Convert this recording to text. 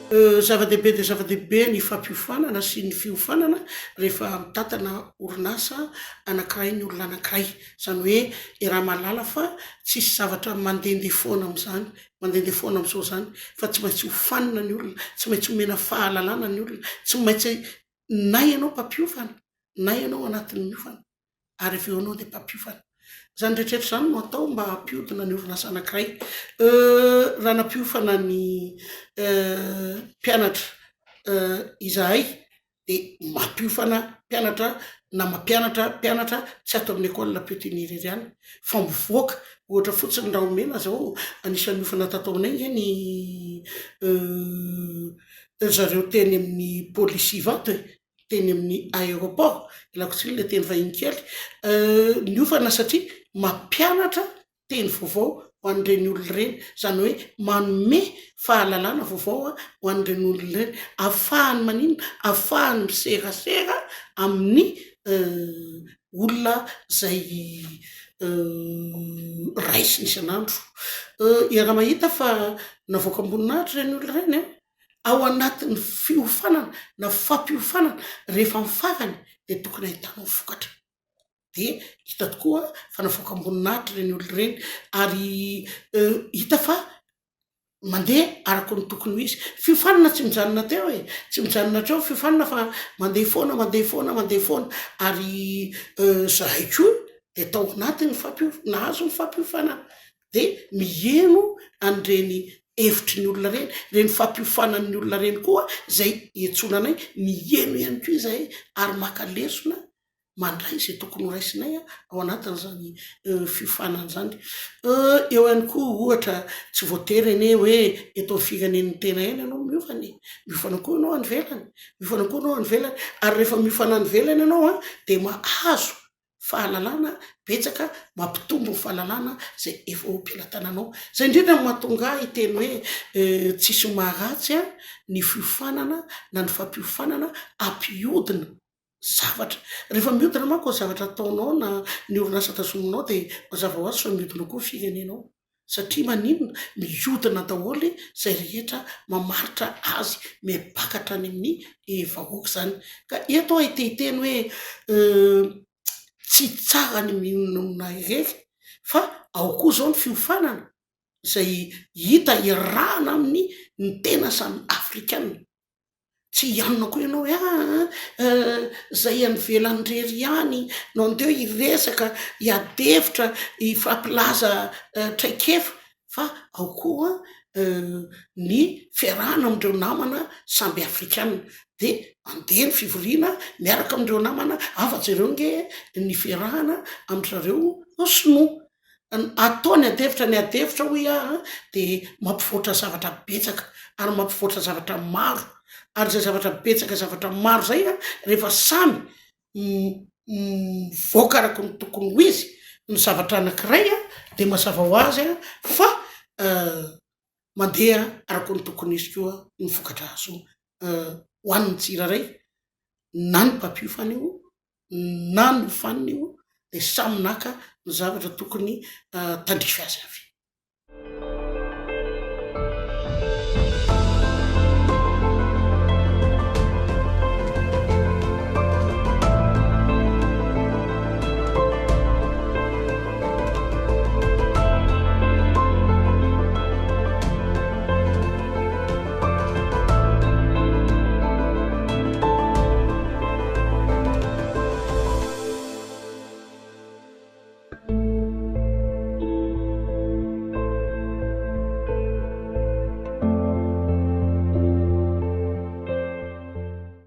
Zava-dehibe dia zava-dehibe ny fampiofanana sy ny fiofanana rehefa mitantana orinasa anankiray ny olona anankiray. Izany hoe iaraha-mahalala fa tsisy zavatra mandehandeha foana amin'izany, mandehandeha foana amin'izao izany fa tsy maintsy ofanina ny olona, tsy maintsy omena fahalalana ny olona, tsy maintsy na ianao mpampiofana na ianao anatin'ny miofana ary avy eo ianao dia mpampiofana. Izany rehetrarehetra izany no atao mba hampiodina ny orinasa anankiray. Raha nampiofana ny mpianatra izahay dia mampiofana mpianatra na mampianatra mpianatra tsy ato amin'ny école Piotigny irery ihany fa mivoaka. Ohatra fotsiny raha omena izao, anisan'ny niofana tato aminay ange ny ry zareo teny amin'ny polisy Ivato e, teny amin'ny aéroport, ialako tsiny le teny vahiny kely, niofana satria mampianatra teny vaovao ho an'ireny olona ireny, izany hoe manome fahalalana vaovao ho an'ireny olona ireny, ahafahany maninona? Ahafahany miserasera amin'ny olona izay raisiny isan'andro. Iaraha-mahita fa navoaka am-boninahitra ireny olona ireny an, ao anatin'ny fiofanana na fampiofanana, rehefa amin'ny farany dia tokony ahitanao vokatra. Dia hita tokoa fa navoaka am-boninahitra ireny olona ireny ary hita fa mandeha araka ny tokony ho izy. Fiofanana tsy mijanona teo e, tsy mijanona hatreo ny fiofanana fa mandeha foana, mandeha foana, mandeha foana ary zahay koa dia tao anatin'ny fampiof- nahazo ny fampiofanana dia miheno an'ireny hevitry ny olona ireny, ireny fampiofanan'ny olona ireny koa izay iantsoana anay, miheno ihany koa izahay ary maka lesona mandray izay tokony ho raisinay ao anatin'izany fiofanana izany. Eo ihany koa ohatra tsy voatery anie hoe eto amin'ny firenen'ny tena ihany ianao miofana e, miofana koa ianao any ivelany, miofana koa ianao any ivelany ary rehefa miofana any ivelany ianao an dia mahazo fahalalana betsaka mampitombo ny fahalalana izay efa eo am-pelatananao. Izay indrindra no mahatonga ahy hiteny hoe tsisy maharatsy ny fiofanana na ny fampiofanana hampihodina zavatra. Rehefa mihodina manko ny zavatra ataonao na ny orinasa tazominao dia mazava ho azy fa mihodina koa ny firenenao. Satria maninona? Mihodina daholo izay rehetra mamaritra azy miampaka hatrany amin'ny vahoaka izany. Ka eto aho te hiteny hoe tsy tsara ny mionona irery fa ao koa izao ny fiofanana izay hita iarahana amin'ny ny tena samy afrikana. Tsy hianona koa ianao hoe aa zay any ivelany irery ihany no andeha hiresaka, hiady hevitra, hifampilaza traikefa fa ao koa ny fiarahana amin'ireo namana samby afrikana. Dia andeha ny fivoriana miaraka amin'ireo namana hafa, jereo ange ny fiarahana amin-dry zareo sinoa. Atao ny adihevitra, ny adihevitra hoy aho an, dia mampivoatra zavatra betsaka ary mampivoatra zavatra maro, ary izay zavatra betsaka zavatra maro izay an, rehefa samy mivoaka araka ny tokony ho izy ny zavatra anankiray an, dia mazava ho azy an fa mandeha araka ny tokony ho izy koa ny vokatra azo ho an'ny tsirairay na ny mpampiofana io na ny hofanina io dia samy naka ny zavatra tokony tandrify azy avy.